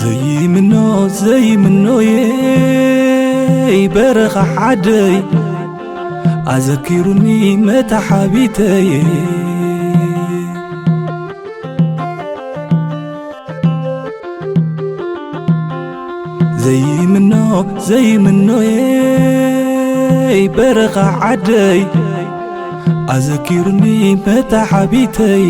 ዘይምኖ ዘይምኖየይ በረኻ ዓደይ ኣዘኪሩኒ መታሓቢተይ። ዘይምኖ ዘይምኖየይ በረኻ ዓደይ ኣዘኪሩኒ መታሓቢተይ።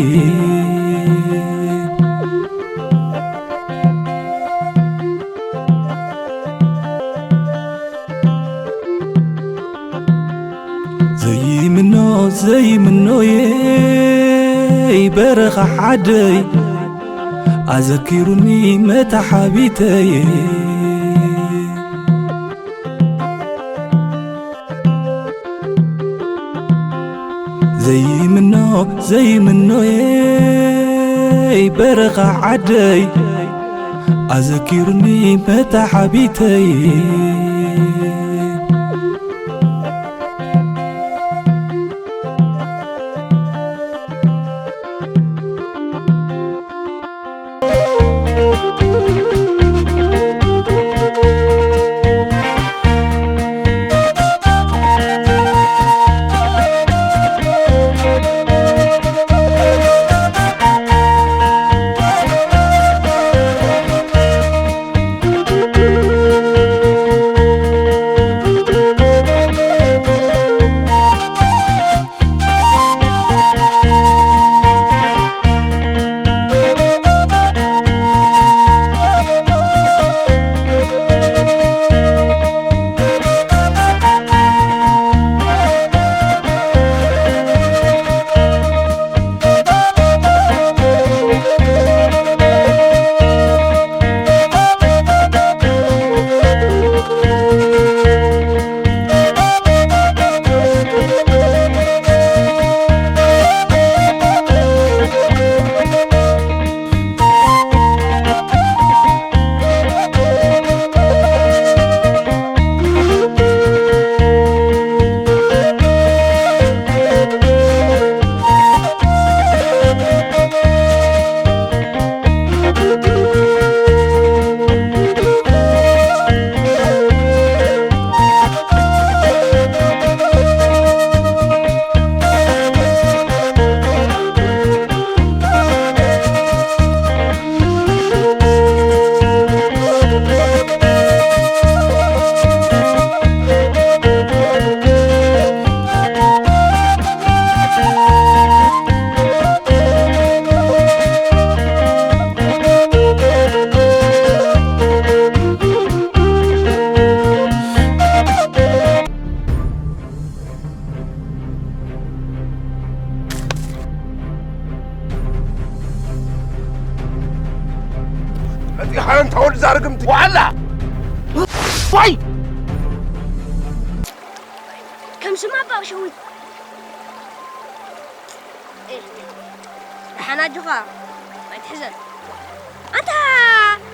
ዘይምኖ ዘይምኖየይ በረኻ ዓደይ ኣዘኪሩኒ መታሓቢተይ። ዘይምኖ ዘይምኖየይ በረኻ ዓደይ ኣዘኪሩኒ መታሓቢተይ። መጢሓ እንታ ወዲ ዛርግምቲ ዋላ። ዋይ! ከም ሽማ ኣባ ሸዊት። ኤ፣ ደሓን ኣጆኻ። ኣይትሕዘን። ኣንታ፣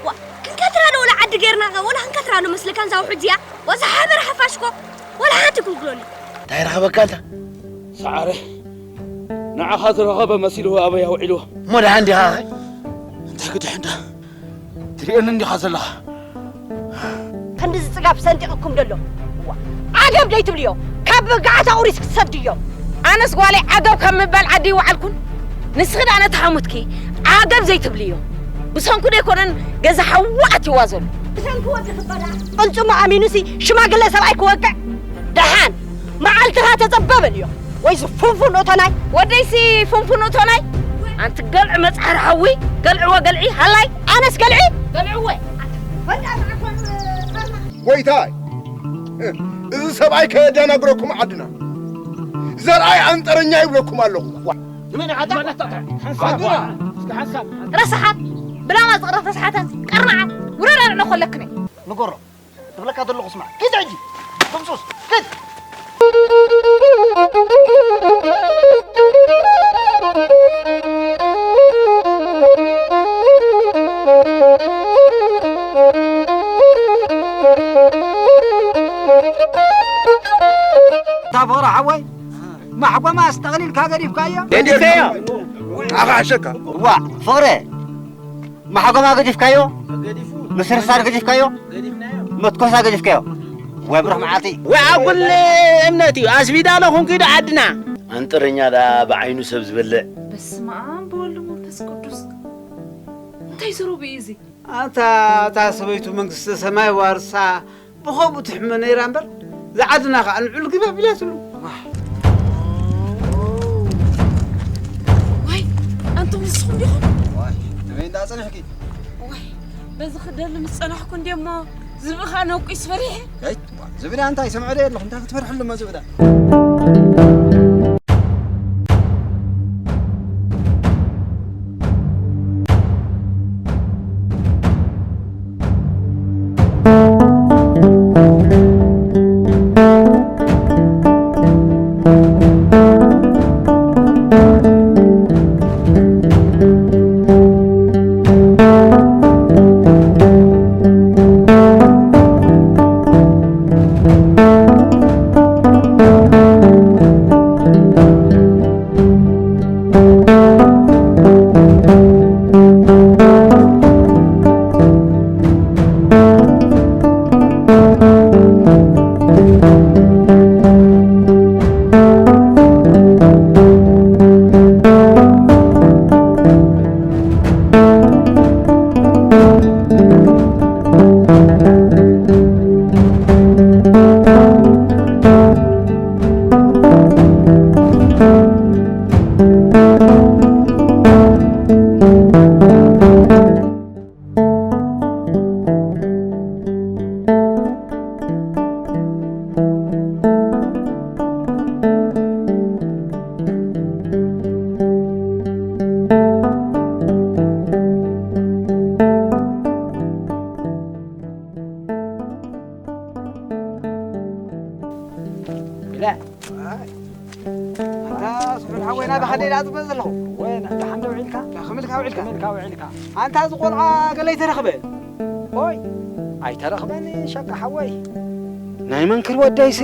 ዋ፣ ክንከትራ ዶ ወላ ዓዲ ጌርና፣ ወላ ክንከትራ ዶ መስለካ፣ እዛ ውሑድ እዚኣ? ወዛ ሓመር ሓፋሽ እኮ፣ ወላ ሓንቲ ክውግሎኒ። እንታይ ረኸበካ ኣንታ? ሰዓረ፣ ንዓኻ ዝረኸበ መሲልዎ ኣበይ ኣውዒልዎ? እሞ ደሓን ዲኻ ኸ? እንታይ ክድሕን ዳ? ትርእየኒ እንዲኻ ዘለኻ? ክንድዚ ጽጋብ ሰንጢቕኩም ደሎ። እዋ፣ ዓገብ ደይትብልዮ? ካብ ገዓት ኣቑሪስ ክትሰድዮ። ኣነስ ጓለይ ዓገብ ካብ ምባል ዓዲ ይወዓልኩን? ንስኺ ደኣ ነቲ ሓሙትኪ ዓገብ ዘይትብልዮ። ብሰንኩ ደይኮነን ገዛ ሓዊ ኣትይዋ ዘሎ። ብሰንኩ ወዲ ክበላ። ቅልጽሙ ኣሚኑሲ ሽማግለ ሰብኣይ ክወቅዕ? ደሓን መዓልትኻ ተጸበ በልዮ። ወይ ዝፉንፉን ኦቶናይ። ወደይሲ ፉንፉን ኦቶናይ። ኣንቲ ገልዒ መጽዓሪ ሓዊ፣ ገልዕዎ ገልዒ ሃላይ። ኣነስ ገልዒ? ገልዕዎ። ጎይታይ፣ እዚ ሰብኣይ ከየደናግረኩም ዓድና። ዘርኣይ ኣንጠረኛ ይብለኩም ኣለኹ። ንመን ዓዳ? ሓንሳብ። ዓድና። እስኪ ሓንሳብ። ረስሓት፣ ብላማ ዝቕረፍ ረስሓተን፣ ቀርናዓት፣ ውረድ ኣልዕሎ ኮለክኒ። ንገሮ። ዝብለካ ዘለኹ ስማዕ። ኪድ ሕጂ። ጥምሱስ። ኪድ። ፍቕረ ሓወይ፣ ማሕጎማ ኣስጠቕሊልካ ገዲፍካዮ? ገዲፈዮ። ኣኻ ዓሸካ። ዋ፣ ፍቕረ፣ ማሕጎማ ገዲፍካዮ? ምስርሳር ገዲፍካዮ? መትኮሳ ገዲፍካዮ? ወይ ብሩኽ መዓልቲ። ወይ ኣጉል እምነት እዩ። ኣስቢዳ ዶ ኹንኪ ዶ ዓድና? ኣንጥረኛ ደኣ ብዓይኑ ሰብ ዝበልዕ። በስመ ኣብ ወወልድ ወመንፈስ ቅዱስ። እንታይ ዘረባ እዩ እዚ? ኣታ፣ እታ ሰበይቱ መንግስተ ሰማይ ዋርሳ ብኸምኡ ትሕመ ነይራ እምበር፣ ዝዓድና ኸዓ ንዑል ግበብ ኢላትሉ። ዋይ፣ ኣንቱም ንስኹም ዲኹም? ዋይ፣ ንበይ እንዳጸንሕኪ? ዋይ፣ በዚ ክደሊ ምስ ጸናሕኩ እንድየ እሞ፣ ዝብኢ ኸዓ ነቂሱ ፈሪሐ። ከይ፣ ዝብኢ እንታይ ሰምዐ ዶ የለኹ? እንታይ ክትፈርሕሉ እሞ ዝብኢ? ኢለ። ኣታ ስሑል ሓወይ፣ ናባኻ ደይ ደኣ ዝመጽእ ዘለኹ? ወይ፣ ና-፣ ደሓን ዶ ውዒልካ? ከመይ ኢልካ ውዒልካ? ከመይ ኢልካ ውዒልካ? ኣንታ፣ እዚ ቆልዓ ገለ ኣይተረኽበ? ኦይ፣ ኣይተረኽበን ሸቃ ሓወይ። ናይ መንክር ወደይሲ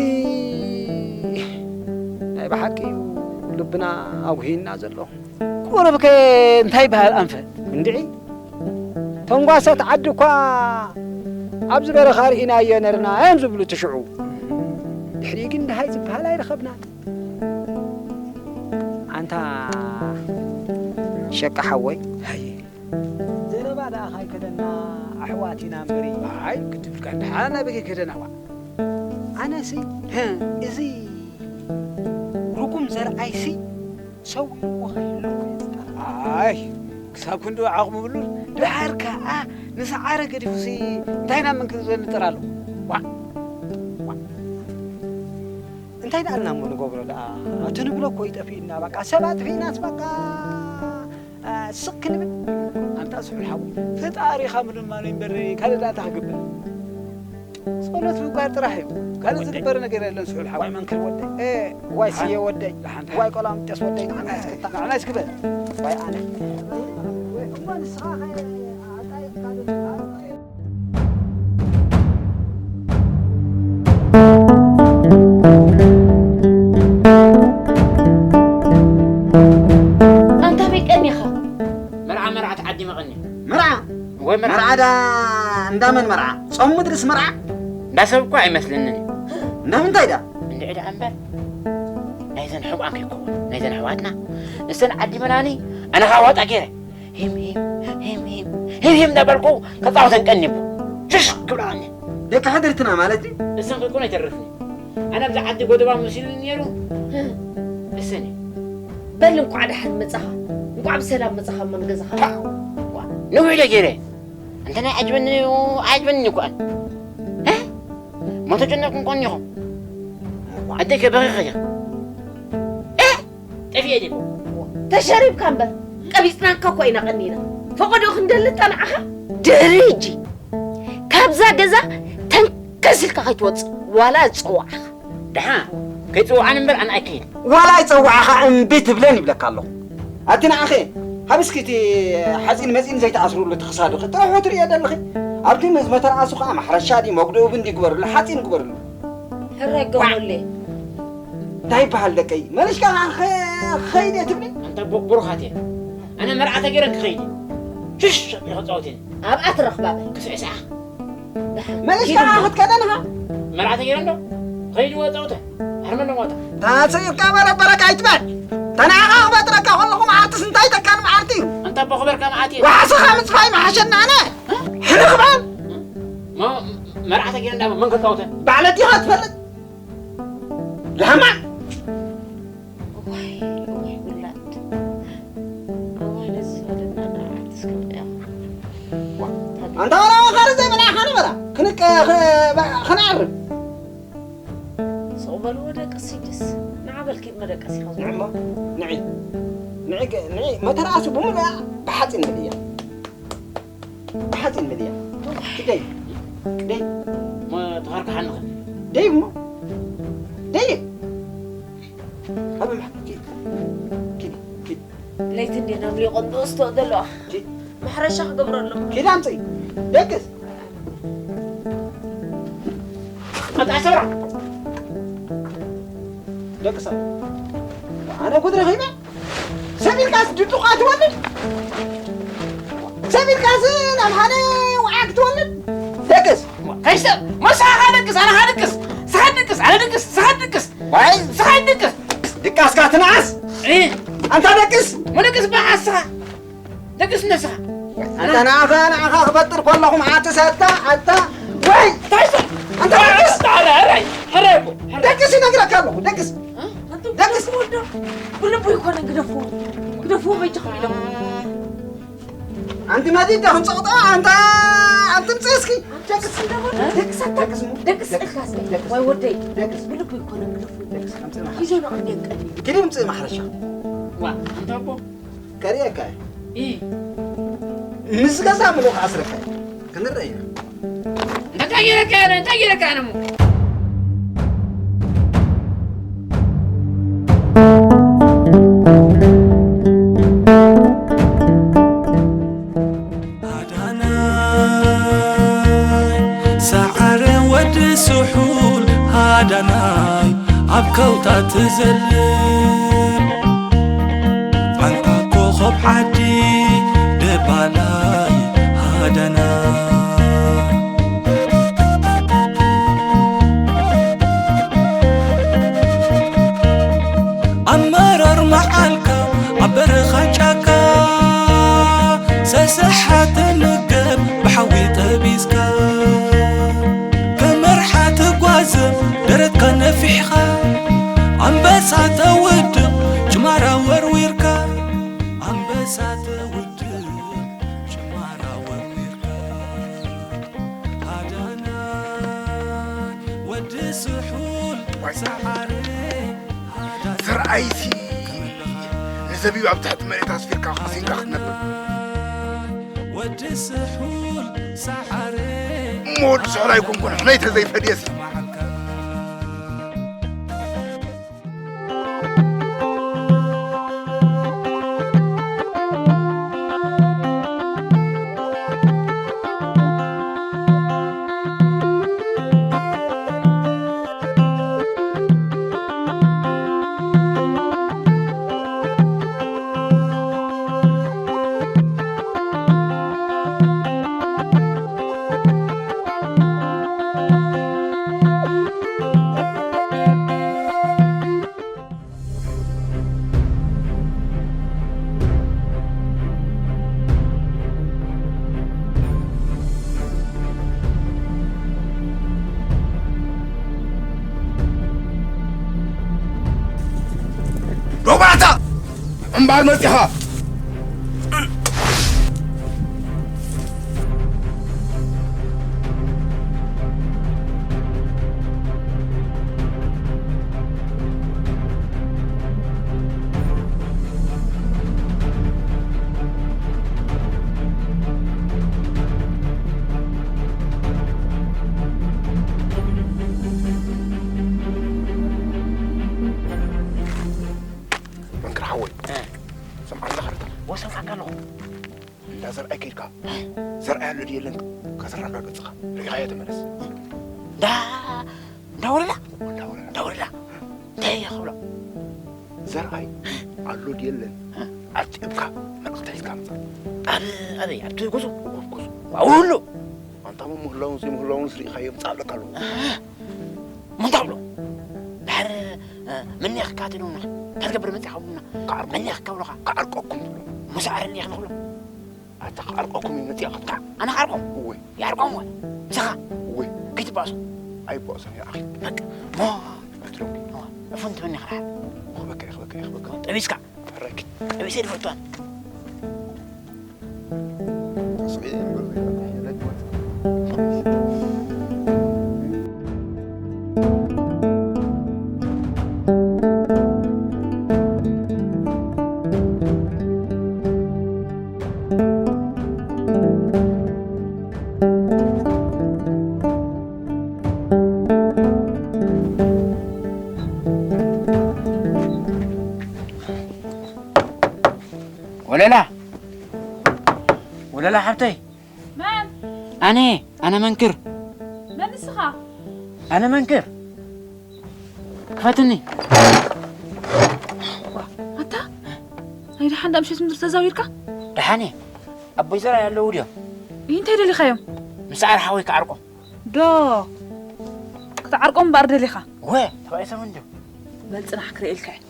ናይ ብሓቂ እዩ ልብና ኣጉሂና ዘሎ። ቁሩብ ከ እንታይ ይበሃል ኣንፈት? እንድዒ፣ ተንጓሰት ዓዲ እኳ ኣብዚ በረኻ ርኢናዮ ነርና እዮም ዝብሉ እቲ ሽዑ። ድሕሪኡ ግን ደሃይ ዝበሃል ኣይረኸብናን። ኣንታ ሸቃ ሓወይ፣ ሃየ፣ ዘረባ ደኣ ካይከደና ኣሕዋት ኢና እምበሪ። ኣይ፣ ግድብልካ፣ ደሓን ኣበይ ከይከደና? ዋ፣ ኣነሲ፣ ሀ፣ እዚ ርጉም ዘርኣይሲ ሰዊእዎ ከይህልዎ እየ ዝጠርጠር። ኣይ፣ ክሳብ ክንድኡ ዓቕሚ ብሉን። ደሓር ከኣ ንሰዓረ ገዲፉሲ እንታይ ናብ መንክር ዘንጥር ኣሎ? ዋ፣ ዋ። እንታይ ደኣ ኢልና እሞ ንገብሮ ደኣ? እቲ ንብሎ እኮ ይጠፍእና፣ በቃ፣ ሰብ ኣጥፊእናስ፣ በቃ፣ አ፣ ስቕ ክንብል? ኣንታ ስሑል ሓወይ፣ ፈጣሪኻ ምልማኑ እምበር ካልእ ደኣ እንታይ ክግበር? ጸሎት ምግባር ጥራሕ እዩ። ካልእ ወደይ። ዝግበር ነገር የለን ስሑል ሓወይ። ዋይ መንክር ወደይ። እ፣ ዋይ ስየ ወደይ። ደሓን፣ ደሓን። ዋይ ቆላምጤስ ወደይ፣ ንዓና እስክታ። ንዓና እስክበ። ዋይ ኣነ። ወይ እሞ ንስኻ ኸ ኣጣይቕካ ዶ ትበሃል? ኣንታ ኣበይ ቀኒኻ? መርዓ መርዓ ተዓዲመ ቀኒየ። መርዓ? ወይ መርዓ። መርዓ ዳ እንዳ መን መርዓ? ጾም ምድርስ መርዓ? እንዳ ሰብ እኮ ኣይመስልንን እዩ። እንዳ ምንታይ ዳ? እንድዒ ደኣ እምበር፣ ናይዘን ሕቡኣን ከይከውን፣ ናይዘን ኣሕዋትና፣ ንሰን ዓዲመናኒ፣ ኣነ ኸኣ ዋጣ ገይረ፣ ሂም ሂም፣ ሂም ሂም፣ ሂም ሂም እንዳበልኩ ከጻወተን ቀኒቡ። ሽሽ ክብላኒ። ደቂ ሕድርትና ማለት እዩ። እሰን ከይኮነ ኣይተርፍን። ኣነ ኣብዚ ዓዲ ጎደባ መሲሉኒ ነይሩ። እሰን እዩ። በል እንኳዕ ደሓን መጻኻ። እንኳዕ ብሰላም መጻኻ እሞ ንገዛኻ። ዋ፣ ነዊሕ ዶ ገይረ? እንተ ናይ ዓጅበኒ እዩ፣ ዓጅበኒ እኮ ኣነ። እ? ሞቶ ጨነቅኩም ቀኒኹም። ኣደይ ከ በኺኺ ኸ? እ? ጠፊኤ ዲኹ? ተሸሪብካ እምበር፣ ቀቢጽናካ እኮ ኢና ቀኒና። ፈቐዶ ክንደልታ ንዓኻ? ድሕሪ ሕጂ፣ ካብዛ ገዛ ተንከስ ኢልካ ከይትወጽእ፣ ዋላ ዝጸዋዕኻ። ደሓ፣ ከይጽውዓን እምበር ኣነ ኣይክይድ። ዋላ ይጸዋዕኻ እምቢ ትብለን ይብለካ ኣለኹ። ኣቲ ንዓኸ፣ ሃብ እስኪ እቲ ሓጺን መጺን ዘይትኣስሩሉ እቲ ክሳዱ ጥርሑ ትርእዮ ደለኺ። ኣብቲ ምስ መተርኣሱ ኸኣ ማሕረሻ ድዩ መጉደኡ ብን ድዩ ግበርሉ፣ ሓጺን ግበርሉ። ሕራይ ገበረለይ። እንታይ ይበሃል ደቀይ? መለሽካ ኸ-፣ ኸይድ እየ ትብሊ? ኣንታ ቡ-፣ ብሩኻት እየ። ኣነ መርዓ ተገይረን ክኸይድ እየ። ሽሽ! ኢኹ ጻወት እየ። ኣብኣ ትረኽባ በይ። ክስዕስዓ። ደሓን። መለሽካ ኪዱ። ክትከደንኻ? መርዓ ተገይረን ዶ? ኸይድ ወ ጻወተ። ኣርመን ዶ ሞታ? ታሰይፍካ በረበረካ ኣይትበል። ተናኻ ክፈጥረካ ከለኹ መዓርትስ እንታይ ተካን መዓርቲ እዩ? ኣንታ ኣቦ ክበርካ መዓት እየ። ወሓስኻ ምጽፋይ መሓሸና ኣነ። ሕልኽ በል። ሞ-፣ መርዓ ተገይረን ዳ መን ከጻወተ? ባዕለቲኻ ትፈልጥ። ላማ። እዋይ፣ እዋይ ውላድ። እዋይ ነዚ ወለድና ንዓት እስከ ንሪኣ። ኣንታ ወላ ወኻሪ ዘይበላዕኻ ነበራ። ክንቀ-፣ ኽ-፣ ባ-፣ ኽንዓርብ። ስቕ በልዎ ደቅስ ሂጅስ። ንዓ በልኪ መደቀሲ ኸዚ። ንዕሞ፣ ንዒ። ንዒ ከ-፣ ንዒ መተርኣሱ ብምሉኣ ብሓጺን ምልያ። ብሓጺን ምልያ። ክደይ፣ ክደይ። እሞ ተኸርክሓኒ ኸ? ደይ እሞ። ደይ። ኣብ ምሓ-፣ ኪድ፣ ኪድ፣ ኪድ። ለይቲ እንዴ ናብ ሊቆን ዝወስዶ ዘለዋ። ኪድ። ማሕረሻ ክገብረሎም። ኪድ ኣምጽኢ። ደቅስ። ኣታ ሰብራ። ደቅስ። ኣነ ጉድ ረኺበ። ሰብ ኢልካስ ድጡቕ ትወልድ? ሰብ ኢልካስ ናብ ሓደ ወዓግ ትወልድ? ደቅስ። ከይሰብ፣ መሳኻ ደቅስ፣ ኣነ ኻ ደቅስ፣ ስኻ ደቅስ፣ ኣነ ደቅስ፣ ስኻ ደቅስ። ዋይ። ስኻ ደቅስ። ድቃስካ ትንኣስ። እ። ኣንታ ደቅስ። መደቅስ በዓስኻ። ደቅስ ነስኻ። ኣንታ ንኣኻ፣ ንኣኻ ክፈጥር ከለኹ መዓትስ ኣታ፣ ኣታ። ወይ። እንታይ ሰ-፣ ኣንታ ደቅስ። ኣረ፣ ኣረ፣ ኣረ፣ ኣረ። ደቅስ ይነግረካ ኣለኹ፣ ደቅስ። እ? ደቅስ። ግደፍዎ፣ ግደፍዎ። ግደፍዎ በጃኹም ኢሎም። ኣንቲ መዲድ ዳኹም ጸቕጦ፣ ኣንታ፣ ኣንቲ ምጽእ እስኪ። ደቅስ። ደቅስ፣ ደቅስ፣ ደቅስ፣ ደቅስ። ወይ ወደይ። ደቅስ። ብልቡ ይኮነ፣ ብልቡ። ደቅስ፣ ኣምጽእ ማሕረሻ። ሒዞ ንቕድሚት ቀኒ። ኪዲ ምጽእ ማሕረሻ። ዋ፣ ኣንታ ኣቦ። ከርእየካ እየ። ኢ። ምስ ገዛ ምሉእ ክኣስረካ እየ። ክንረአ ኢና። እንታይ ገይረካ ኣነ? እንታይ ገይረካ ኣነ እሞ? ሃዳናይ ሰዓረ ወዲ ስሑል ሃዳናይ ኣብ ከውታ ትዘልል ኣንታ ኮኸብ ዓዲ ደባላይ ሃዳናይ። ኣብ መረር መዓልካ ኣብ በረኻ ጫካ ሰሰሓ ትምገብ ብሓዊ ጠቢስካ ከመርሓ ትጓዘ ደረትካ ነፊሕኻ ኣንበሳ ተውድቕ ጭማራ ወርዊርካ ኣንበሳ ተውድቕ ጭማራ ወርዊርካ ሃዳናይ ወዲ ስሑል ሰዓረ ሃዳናይ ዘርኣይሲ ንዘቢብ ኣብ ትሕቲ መሬት ኣስፊርካ ቀሲንካ ክትነብር። ወዲ ስሑል ሰዓረ እሞ ወዲ ስሑል ኣይኮንኩን፣ ሕነይ ተዘይፈድየሲ። ዶባታ! እምባር መጺኻ! መንክር ሓወይ፣ እ። ሰምዓኒ ኸርታ። ወሰንካካ ኣለኹ። እንዳ ዘርኣይ ከይድካ፣ ዘርኣይ ኣሎ ድዩ የለን ከዘራጋግጽኻ፣ ርኢኻዮ ተመለስ። እንዳ፣ እንዳ ወረዳ? እንዳ ወረዳ። እንዳ ወረዳ። እንታይ ክብሎ። ዘርኣይ ኣሎ ድየለን? ኣትእብካ መልእኽቲ ሒዝካ ምጻእ። ኣበ-፣ ኣበይ? ኣብቲ ጉዞ? ኣብ ጉዞ። ዋውሎ! ኣንታ ምህላውን ዘይምህላውን ስሪእኻዮ ምጻእ ኣለካ ኣለዎ። ኣሃ። ምን ተብሎ? ድሓር፣ እ፣ መን ኢኻ ትብሉና? እንታይ ትገብር መጺኻ ትብሉና? ክዓርቆ-፣ መን ኢኻ ትብሉኻ? ክዓርቀኩም ትብሎ። ሙሳ ዓረኒ ኢኻ ንኽብሎ? ኣታ ክዓርቀኩም እዩ መጺኣ ክትካ። ኣነ ክዓርቆም? እወ። ይዓርቆም እወ። ምሳኻ? እወ። ከይትባእሱ? ኣይባእሱን እየ ኣኺ። በቃ። ሞ-፣ በትሎም። እወ። እፎን ትብኒ ክልሓ። ይኽበካ፣ ይኽበካ፣ ይኽበካ። ጠቢስካ? ሕራይ ኪድ። ጠቢሰ ድፈትዋን። ተስቒ እምበር ዘይብላ ሕይለት ወት። ወለላ፣ ወለላ ሓብተይ። መን? ኣነ፣ ኣነ መንክር። መን ንስኻ? ኣነ መንክር። ክፈትኒ። ዋ፣ ኣታ? ናይ ደሓን ዳ ምሸት ምድሪ ተዛዊርካ? ደሓን እየ። ኣቦይ ዘርኣይ ኣለዉ ድዮም? ይህ እንታይ ደሊኻዮም? ምስ ሰዓረ ሓወይ ክዓርቆም። ዶ? ክትዓርቆም እምበኣር ደሊኻ? ወ፣ ተባኢሶም እንድዮም። በል ጽናሕ ክርእየልካ እየ።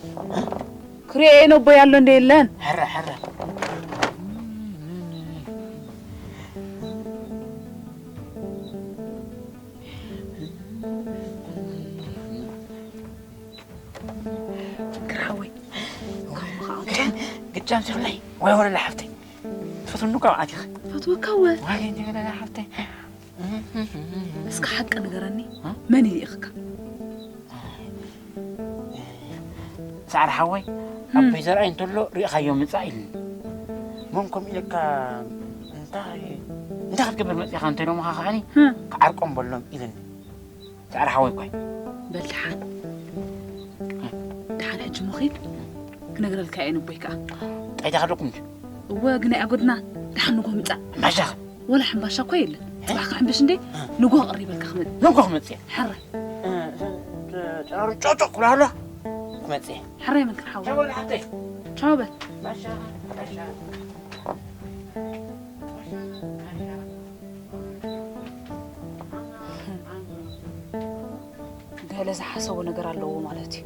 ክርእየ እየ ነቦይ ኣሎ እንደ የለን። ሕረ፣ ሕረ። ግርሃወይ። ግጃም ትብለይ። ወይ ወለላ ሓፍተይ። ትፈትውኒ እኮ መዓት ኢኺ። ፈትወካ እወ። ዋይ እንጂ ወለላ ሓፍተይ። እስከ ሓቂ ንገረኒ፣ እ? መን ይልእኽካ? ሰዓር ሓወይ፣ እ። ኣቦይ ዘርኣይ እንተሎ ርኢኻዮ ምጻእ ኢሉኒ። መን ከምኡ ኢለካ፣ እንታይ፣ እንታይ ክትገብር መጺኻ እንተ ኢሎምኻ ከዓኒ፣ እ። ክዓርቆም በሎም ኢሉኒ። ሰዓር ሓወይ እኮ እዩ። በል ደሓን። ደሓን ሕጂ እሞ ኺድ ክነግረልካ እየ ንቦይ ከኣ። ጣይታ ከለኩም እንጂ። እወ፣ ግን ኣይኣጎድና። ደሓን ንጎ ምጻእ። ማሻ። ወላ ሕምባሻ እኮ የለን። ጽባሕ ክሕምብሽ እንዴ? እ። ንጎ ቅሪ በልካ ክመጽእ። ንጎ ክመጽእ። ሕረ። እ፣ ጨራሩ ጮጮ ክብላ ከሎ ክመጽእ። ሕረ መንክር ሓወይ። ቻው በል ሓብተይ። ቻው በል። ማሻ፣ ማሻ። ገለ ዝሓሰቦ ነገር ኣለዎ ማለት እዩ።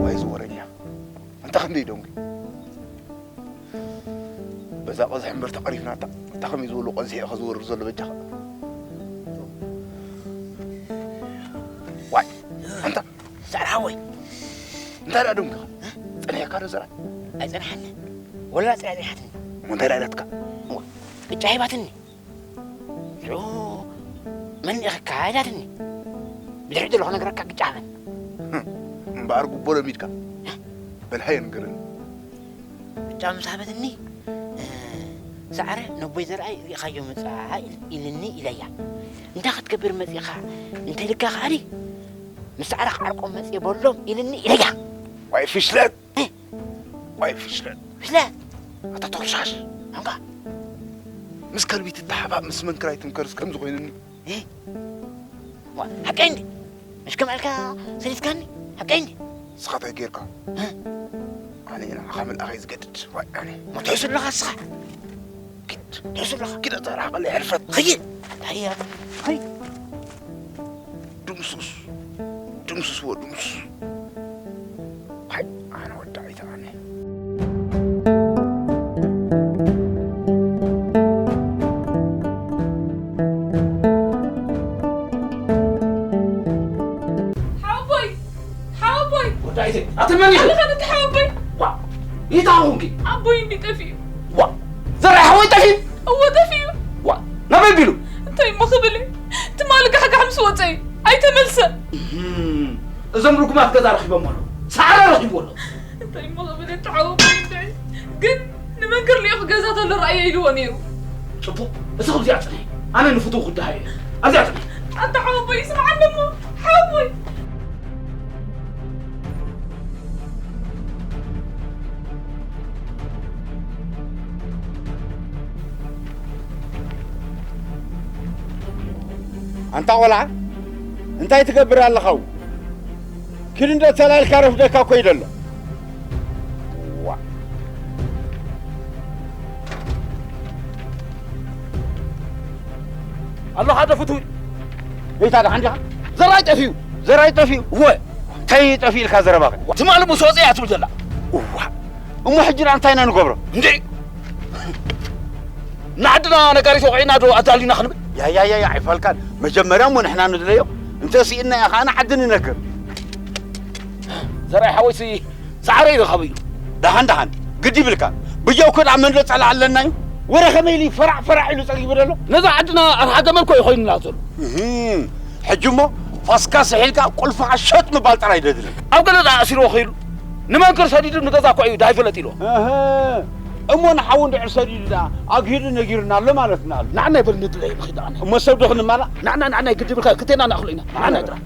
ዋይ፣ እዚ ወረኛ። ኣንታ ክንደይ ደንጉዩ። በዛ ቀዝሒ እምበር ተቐሪፍና፣ እታ፣ እታ ከመይ ዝበሉ ቀዝሒ ኢኻ ዝወርድ ዘሎ በጃኻ? ዋይ፣ ኣንታ። ሰዓር ሓወይ። እንታይ ደኣ ደንጉኻ? ጸኒሕካ ዶ ዘርኣይ? ኣይጸንሓኒ። ወላ ጽንሓ ጽንሓትኒ። እሞ እንታይ ደኣ ኢላትካ? እዋ፣ ቅጫ ሂባትኒ። ሽዑ መን ኢኽካ ኢላትኒ። ብድሕሪት ዘለኹ ነገረካ ግጫ በል። እምበኣር ጉቦ ለሚድካ። በል ሃየ ንገረኒ። ብጫ ምስ ሃበትኒ፣ እ፣ ሰዓረ ነቦይ ዘርኣይ ርኢኻዮ ምጻእ ኢል-፣ ኢልኒ ኢለያ። እንታይ ክትገብር መጺኻ እንተ ኢልካ ከኣኒ፣ ምስ ሰዓረ ክዓርቆም መጽየ በሎም ኢልኒ ኢለያ። ዋይ ፍሽለት! እ? ዋይ ፍሽለት! ፍሽለት! ኣታ ተኹሻሽ! ኣንኳ! ምስ ከልቢ ትተሓባእ ምስ መንክር ኣይትምከርስ ከምዚ ኮይኑኒ። እ? ዋ፣ ሓቀይ እንዲ? ምሽ ከም ኣልካ ሰሊትካኒ? ሓቀይ እንዲ? ንስኻ እንታይ ጌርካ? እ? ኣነ ንዓኻ ምልኣኸይ ዝገድድ። ዋይ፣ ኣነ። ሞ ትሕሱ ኣለኻ ንስኻ? ኪድ። ትሕሱ ኣለኻ? ኪድ፣ ኣታ ርሓቐለይ፣ ሕልፈት። ኸይድ። ኣያ፣ ኸይ። ድምሱስ። ድምሱስ፣ ወ ድምሱስ። ሃይ፣ ኣነ ወዲ ኣይተኣነ። ሓወቦይ! ሓወቦይ! ወዲ ኣይተ-፣ ኣቲ መን ኢኺ? ኣነ ኸ ነቲ ሓወቦይ? ዋ! ይታ ኹንኪ? ኣቦይ እንዲ ጠፊኡ። ዋ! ዘርኣይ ሓወይ ጠፊኡ? እወ፣ ጠፊኡ። ዋ! ናበይ ቢሉ? እንታይ እሞ ክብል እዩ? ትማሊ ጋሕጋሕ ምስ ወጸ እዩ። ኣይተመልሰን። እህም። እዞም ርጉማት ገዛ ረኺቦም ኣለዉ። ሰዓረ ረኺቡ ኣሎ። እንታይ እሞ ክብል እዩ? ተዓወቦ እንታይ? ግን ንመንክር ልኢኹ ገዛ ተሎ ረኣዮ ኢልዎ ነይሩ። ጽቡቕ። እዚ ኣብዚኣ ጽንሒ። ኣነ ንፍትው ክደሃዮ እየ። ኣብዚኣ ጽንሒ። ኣታ ሓወቦይ፣ ስምዓኒ እሞ። ሓወቦይ። ኣንታ ቆልዓ፣ እንታይ ትገብር ኣለኻ? ኪድ እንዶ ተላኢልካ ረፍደካ እኮ እዩ ዘሎ። ዋ። ኣሎ ሓደ ፍቱው። እንታይ ደሓን ዲኻ? ዘራይ ጠፊኡ። ዘራይ ጠፊኡ? እወ። እንታይ ጠፊኡ ኢልካ ዘረባኸ? ትማሊ ምስ ወፀ እያ ትብል ዘላ። እዋ። እሞ ሕጂ ደኣ እንታይ ኢና ንገብሮ? እንዴ! ንዓድና ነጋሪት ወቒዕና ዶ ኣዳሊና ክንብል? ያ፣ ያ፣ ያ፣ ያ፣ ኣይፋልካን። መጀመርያ እሞ ንሕና ንድለዮ፣ እንተ ስኢንናዮ ከኣ ንዓዲ ንነግር። ዘርኣይ ሓወይሲ፣ ሳዕረይ ረኸበ እዩ። ደሓን፣ ደሓን፣ ግዲ ይብልካ። ብጀውኩ ደኣ መን ዶ ጸላእ ኣለና እዩ? ወረ ከመይ ኢሉ ፈራዕ፣ ፈራዕ ኢሉ ጸጊቡ ዘሎ? ነዛ ዓድና ኣርሓ ገመል እኮ እዩ ኮይኑና ዘሎ። እህም፣ ሕጂ እሞ ፋስካ ስሒልካ ቁልፍኻ ሸጥ ምባል ጥራይ ደድሊ። ኣብ ገለ ደኣ ኣሲርዎ ኸይዱ። ንመንክር ሰዲዱ ንገዛ እኮ እዩ ዳይፈለጥ ኢልዎ። እህ፣ እሞ ንሓዉ እንድሕር ሰዲዱ ደኣ ኣግሂዱ ነጊሩና ኣሎ ማለትና ኣሎ። ንዓና ይበል ንድለይ ንኺድ ኣነ። እሞ ሰብ ዶ ክንማላእ? ንዓና፣ ንዓና ይግድብልካ፣ ክቴና ንኣኽሎ ኢና። ንዓና ጥራሕ።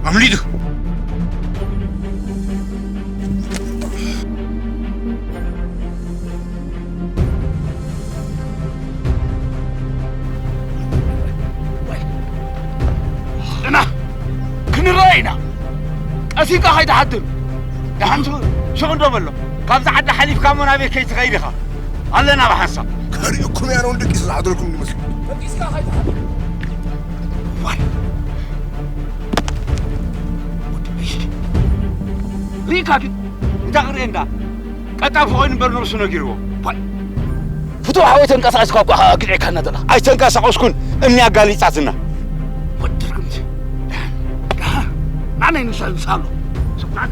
ኣምሊዱ። እና ክንረአ ኢና። ቀሲንካ ከይትሓድር። ደሓን ሱ-፣ ሱቕ እንዶ በሎ። ካብዚ ዓዲ ሓሊፍካ እሞ ናበይ ከይትኸይድ ኢኻ? ኣለና ብሓንሳብ። ከርእየኩም እያ ነውን ደቂሱ ዝሓደርኩም ይመስል። ደቂስካ ከይትሓድር። ዋይ። ወዲ በይሽ። ርኢካ ግን እንዳ ክርኢ እንዳ ቀጣፊ ኮይኑ እምበር ነብሱ ነጊርዎ። ዋይ። ፍቱው ሓወይ ተንቀሳቒስካ እኳ ግድዒካና ዘላ። ኣይተንቀሳቐስኩን፣ እምኒ ኣጋሊጻትና። ወዲ ርግምቲ። ደሓን፣ ደሓን። ናነይ ንሳ፣ ንሳ ኣሎ። ስምዓት።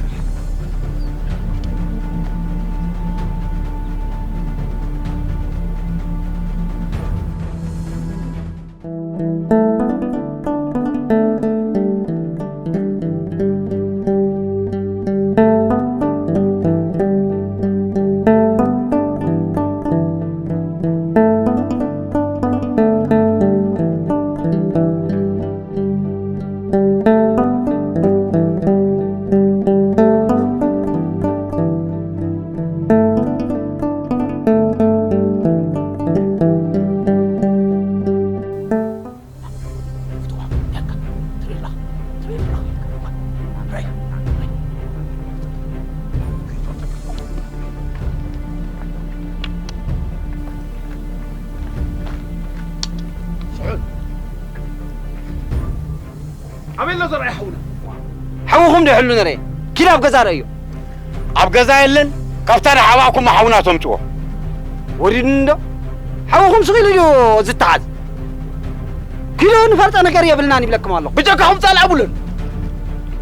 ኣበይ ኣሎ ዘርኣይ ሓውና? ሓውኹም ዶ ይሕሉ ነረ? ኪድ ኣብ ገዛ ረእዮ። ኣብ ገዛ የለን፣ ካብታ ደሓባእኩም ሓውና ተምጽዎ። ወሪድኒ እንዶ? ሓውኹም ስቕ ኢሉ ድዩ ዝተሓዝ? ኪዶ ንፈልጦ ነገር የብልናን ይብለኩም ኣለኹ። ብጀካኹም ጻል ኣብሉን።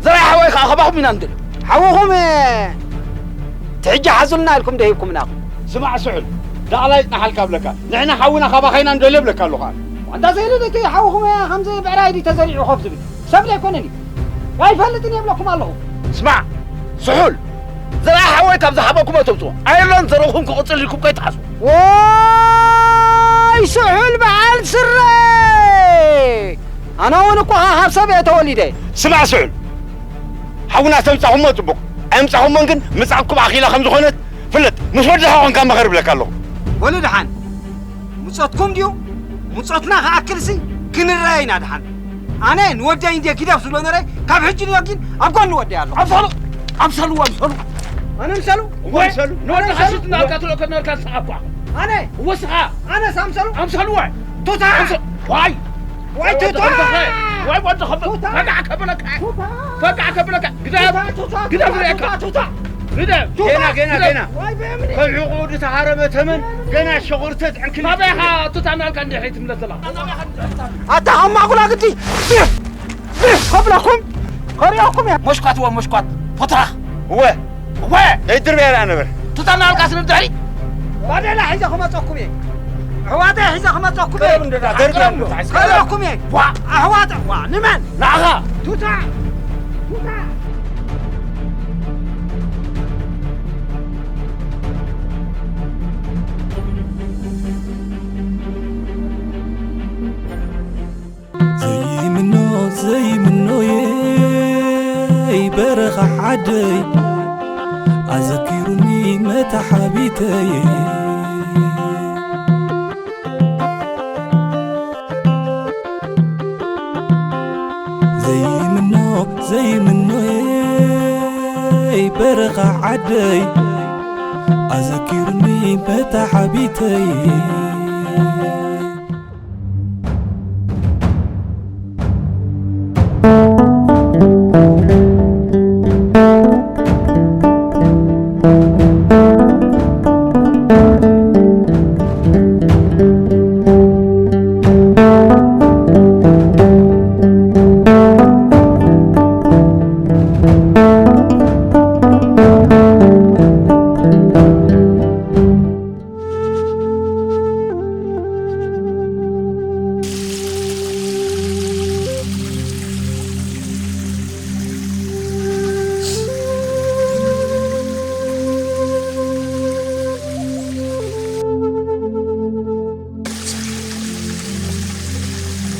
ዘርኣይ ሓወይ ከኣ ካባኹም ኢና ንደልዮ። ሓውኹም፣ እ፣ ትሕጂ ሓዙልና ኢልኩም ዶ ሂብኩምና ኢኹም? ስማዕ ስሑል፣ ዳቕላ ይጽናሓልካ እብለካ። ንሕና ሓውና ካባኻ ኢና ንደልዮ እብለካ ኣለኹ ኣነ። ዋንታ ዘይሉ እቲ ሓውኹም፣ እ፣ ከምዚ ብዕራይ ድዩ ተዘሪዑ ኮፍ ዝብል? ሰብ ዘይኮነን እዩ። ኣይፈልጥን እየ እብለኩም ኣለኹ። ስማዕ ስሑል፣ ዘርኣይ ሓወይ ካብ ዝሃበኩም ኣይተውጽዎ። ኣየሎን ዘረኹም ክቕጽል ኢልኩም ከይትሓስቡ። ወይ ስሑል በዓል ስረ! ኣነ እውን እኮ ካብ ሰብ እየ ተወሊደ። ስማዕ ስሑል፣ ሓውና ተምጻኹሞ ጽቡቕ፣ ኣይምጻኹሞን ግን ምጻእኩም ኣኺላ ከም ዝኾነት ፍለጥ። ምስ ወድኻ ኮንካ መኸር እብለካ ኣለኹ። በሉ ደሓን፣ ምጾትኩም ድዩ? ምጾትና ክኣክልሲ ክንረኣይ ኢና ደሓን። ኣነ ንወደይ እንድየ ግደፍ ዝብሎ ነረ፣ ካብ ሕጂ ንወጊን ኣብ ጎኒ ወደይ ኣለኹ። ኣምሰሉ! ኣምሰሉ! ኣምሰሉ! ኣነ ኣምሰሉ? እወ፣ ኣምሰሉ? ንወድኻ ኣነ ኣምሰሉ? ሽት እናበልካ ትልእኮ ነበርካ ንስኻ እኳ። ኣነ? እወ፣ ስኻ። ኣነስ ኣምሰሉ? ኣምሰሉ፣ እወ። ቱታ! ኣምሰ-፣ ዋይ! ዋይ፣ ቱታ! ዋይ፣ ወዲ ኸበ-፣ ቱታ! ፈጋዕ ከብለካ! ቱታ! ፈጋዕ ከብለካ! ግደፍ! ቱታ፣ ቱታ፣ ግደፍ ቱታ፣ ርኤካ! ቱታ፣ ቱታ! ግደፍ! ቱታ! ገና፣ ገና፣ ግደፍ! ገና! ዋይ፣ በእምኒ! ከም ሕቑኡ ዝተሃረመ ተመን ገና ሸቑርተት ዕንክሊል ናበይ ኢኻ ቱታ እናልካ እንድሕሪ ትምለስ ዘለኻ? ኣታ ሓማቑላ ግዲ! ከብለኩም፣ ከሪኦኩም እየ። መሽኳት እወ፣ መሽኳት። ፎትራኽ። እወ። እወ። ነይድርብያ ደኣ ነበር። ቱታ እናበልካ ስለ ድሕሪ። ባዴላ ሒዘ ክመፀኩም እየ። ኣሕዋተይ ሒዘ ክመፀኩም እየ። ቀረብ እንዶ ደኣ፣ ደርቢ ኣሎ፣ ተዓስከር። ከሪኦኩም እየ። ዋ። ኣሕዋተ-፣ ዋ፣ ንመን? ንዓኻ። ቱታ። ቱታ። ዘይምኖ ዘይምኖየይ በረኻ ዓደይ ኣዘኪሩኒ መታሓቢተይ። ዘይምኖ ዘይምኖየይ በረኻ ዓደይ ኣዘኪሩኒ መታሓቢተይ።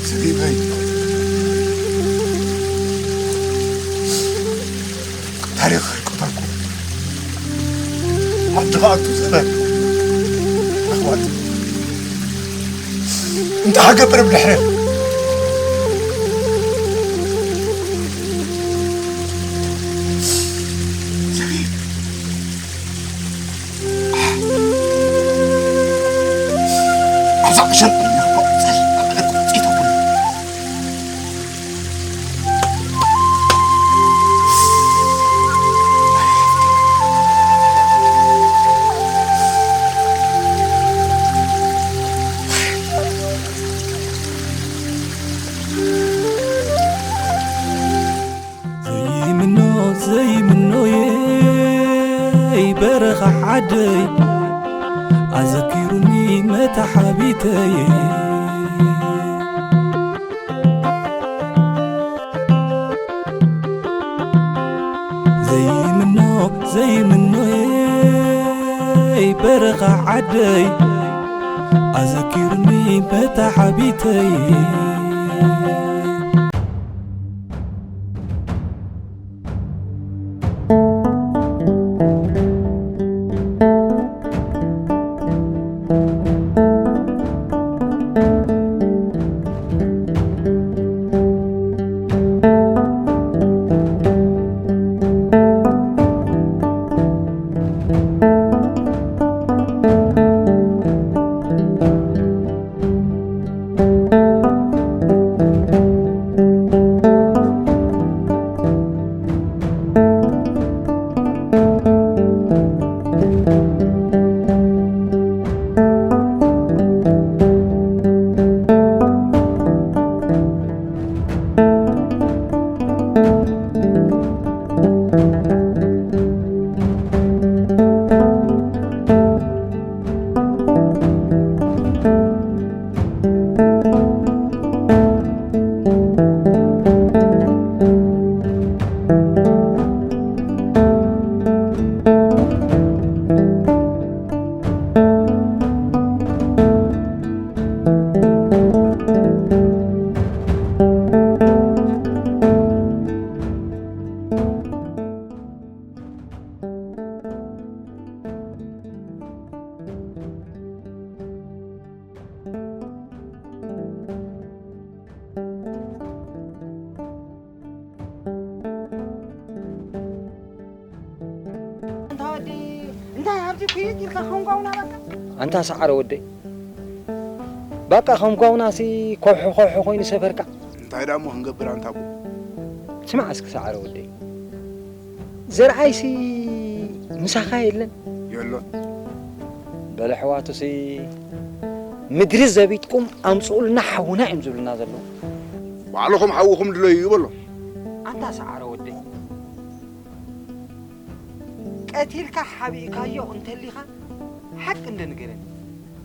ሰቢበይ። ታሪኽ ኣይቀተልኩ። ዓዲ ክኣቱ ዘበን ኣሕዋት። እንታይ ሃገበር ብድሕረ። ሰቢብ። ኣብዛ ዕሸል ኮይና፣ ቆጽል፣ ኣብ ዕለቱ ውጽኢት ኣቡሉ። ዘይምኖ ዘይምኖየይ በረኻ ዓደይ ኣዘኪሩኒ መታሓቢተይ። ዘይምኖ ዘይምኖየይ በረኻ ዓደይ ኣዘኪሩኒ መታሓቢተይ። ኣንታ ወዲ፣ እንታይ ኣብዚ ኩይት ኢልካ ከምጓውና በቃ? ኣንታ ሰዓረ ወደይ፣ በቃ ከምጓውናሲ ኮሑ ኮሑ ኮይኑ ሰፈርካ። እንታይ ደኣ እሞ ክንገብር ኣንታ ኣቦ? ስማዕ እስኪ ሰዓረ ወደይ፣ ዘርኣይሲ ምሳኻ የለን? የሎን። በለ ኣሕዋቱሲ ምድሪ ዘቢጥኩም ኣምጽኡልና ሓውና እዮም ዝብሉና ዘለዉ። ባዕልኹም ሓውኹም ድለዩ በሎ። ኣንታ ሰዓረ ወደይ፣ ቀቲልካ ሓቢእካዮ እንተሊኻ ሓቂ እንደ ንገረኒ።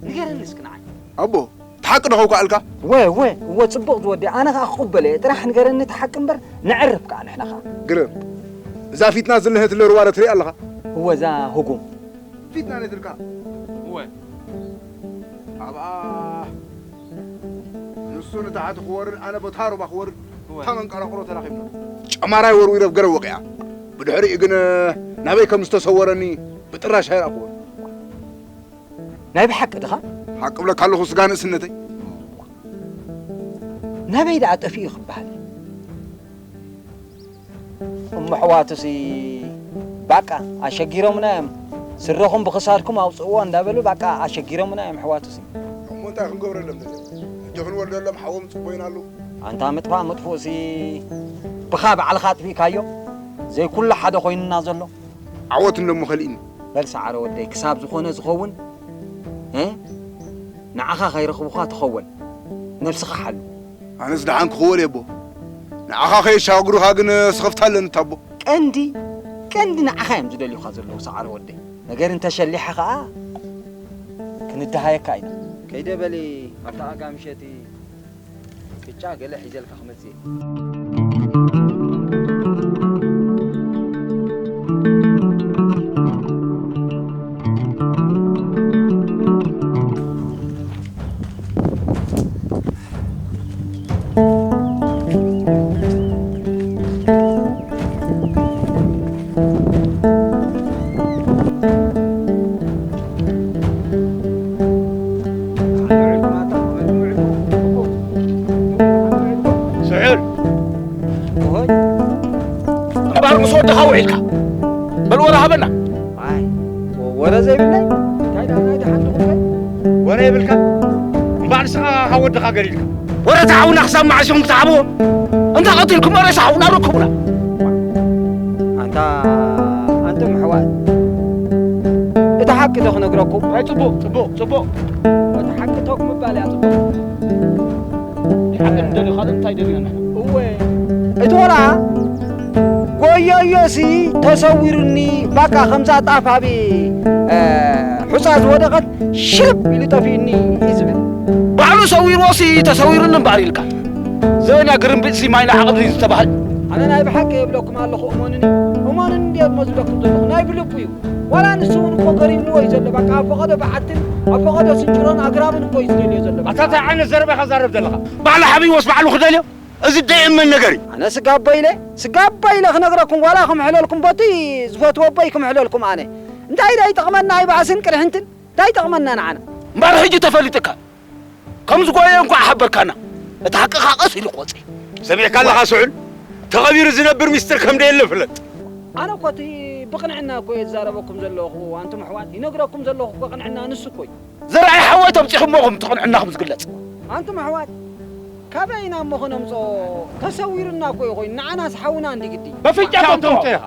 ንገረኒ እስኪ ንዓይ። ኣቦ፣ እቲ ሓቂ ዶ ከውካኣልካ? ወ-፣ ወ-፣ እወ፣ ጽቡቕ ዝወዲ፣ ኣነ ኸኣ ክቕበሎ እየ። ጥራሕ ንገረኒ እቲ ሓቂ እምበር፣ ነዕርፍ ከኣ ንሕና ኸኣ። ግርም፣ እዛ ፊትና ዝለሀትለ ሩባ ዶ ትሪኣ ኣለኻ? እወ፣ እዛ ህጉም። ፊትና ነትልካ። እወ። ኣብኣ ንሱ ንታሕቲ ክወርድ፣ ኣነ በታ ሩባ ክወርድ፣ እወ። እታ መንቀራቕሮ ተራኺብና። ጨማራይ ወርዊረ ኣብ ገረብ ወቒዓ። ብድሕሪኡ ግን ናበይ ከም ዝተሰወረኒ ብጥራሽ ኣይረኣኽዎን። ናይ ብሓቂ ድኻ? ሓቂ እብለካ ኣለኹ ስጋ ንእስነተይ። ናበይ ደኣ ጠፊኡ ክበሃል? እሞ ኣሕዋቱሲ ባቃ ኣሸጊሮምና እዮም። ስረኹም ብኽሳድኩም ኣውጽእዎ እንዳበሉ ባቃ ኣሸጊሮምና እዮም ኣሕዋቱሲ። እሞ እንታይ ክንገብረሎም ደለና? ሕጂ ክንወልደሎም ሓዎም ጽቦ ኢና ኣለዉ። ኣንታ ምጥፋእ ምጥፉእሲ ብኻ ባዕልኻ ኣጥፊእካዮ። ዘይኩሉ ሓደ ኮይኑና ዘሎ። ዓወት እንደሞ ከሊእኒ። በል ሰዓረ ወደይ፣ ክሳብ ዝኾነ ዝኸውን፣ እ? ንዓኻ ከይረኽቡኻ ተኸወል። ነብስኻ ሓሉ። ኣነስ ደሓን ክኽወል እየ ኣቦ። ንዓኻ ከየሻግሩኻ ግን ስኽፍታ ኣለኒ ኣቦ። ቀንዲ፣ ቀንዲ ንዓኻ እዮም ዝደልዩኻ ዘለዉ ሰዓረ ወደይ። ነገር እንተሸሊሐ ኸኣ ክንደሃየካ ኢና። ከይደ በሊ ኣብታ ኣጋ ምሸቲ ቅጫ ገለ ሒዘልካ ክመጽእ እየ። ስሑል። እምበኣር ምስ ወድኻ ውዒልካ። በል ወረ ሃበና። ኣይ፣ ወረ ዘይብለይ? እንታይ ደኣ ናይ ደሓን ድኹም ከ? ወረ የብልካ? እምበኣር ንስኻ ካብ ወድኻ ገዲልካ። ወረ እቲ ሓውና ክሳብ መዓስ ኢኹም ክትሃብዎ? እንተ ቀቲልኩሞ ሬሳ ሓውና ረክቡና። ኣንታ፣ ኣንቱም ኣሕዋት፣ እቲ ሓቂ ዶ ክነግረኩም? ኣይ፣ ጽቡቕ፣ ጽቡቕ፣ ጽቡቕ። እቲ ሓቂ ቶክ ምባል እያ ጽቡቕ። ሓቂ እንደልዩ ካልእ እንታይ ደልዩና? እወ፣ እቲ ቆልዓ ጎዮዮሲ ተሰዊሩኒ፣ ባቃ ከምዛ ጣፍ ኣብ፣ እ፣ ሑጻ ዝወደቐት ሽልብ ኢሉ ጠፊኡኒ እዩ ዝብል። ባዕሉ ሰዊርዎሲ ተሰዊሩኒ እምበኣር ኢልካ። ዘበና ግርምቢጥሲ ማይና ዓቕብ እዩ ዝተባህል። ኣነ ናይ ብሓቂ የብለኩም ኣለኹ፣ እመኑኒ። እመኑኒ እንድየ እሞ ዝብለኩም ዘለኹ፣ ናይ ብልቡ እዩ። ዋላ ንሱ እውን እኮ ገሪምዎ እዩ ዘሎ። በቃ ኣብ ፈቐዶ በዓትን ኣብ ፈቐዶ ስንጭሮን ኣግራብን እኮ እዩ ዝደልዮ ዘሎ። ኣታ እንታይ ዓይነት ዘረባ ኢኻ ዛረብ ዘለኻ? ባዕሉ ሓቢእዎስ ባዕሉ ክደልዮ? እዚ ደየመን ነገር እዩ። ኣነ ስጋቦ ኢለ፣ ስጋቦ ኢለ ክነግረኩም፣ ዋላ ክምሕለልኩም፣ በቲ ዝፈትዎ ኣቦይ ክምሕለልኩም ኣነ። እንታይ ዶ ይጠቕመና ኣይባእስን ቅርሕንትን? እንታይ ይጠቕመና ንዓና? እምበኣር ሕጂ ተፈሊጥካ። ከም ዝጎየ እንኳዕ ሓበርካና። እቲ ሓቂ ኸኣ ቀስ ኢሉ ክወጽእ እዩ። ሰሚዕካ ኣለኻ ስሑል? ተቐቢሩ ዝነብር ሚስጥር ከም ደየለ ፍለጥ። ኣነ እኮ እቲ ብቕንዕና እኮ እየ ዝዛረበኩም ዘለኹ፣ ኣንቱም ኣሕዋት። ይነግረኩም ዘለኹ እኮ ቅንዕና ንሱ እኮ እዩ። ዘርኣይ ሓወይ ተምጺኹሞ ኢኹም እቲ ቅንዕናኹም ዝግለጽ። ኣንቱም ኣሕዋት፣ ካበይ ኢና እሞ ክነምጽኦ? ተሰዊሩና እኮ እዩ ኮይኑ፣ ንዓናስ ሓውና እንዲ ግዲ። በፍንጫ ተምጽኦ ኢኻ።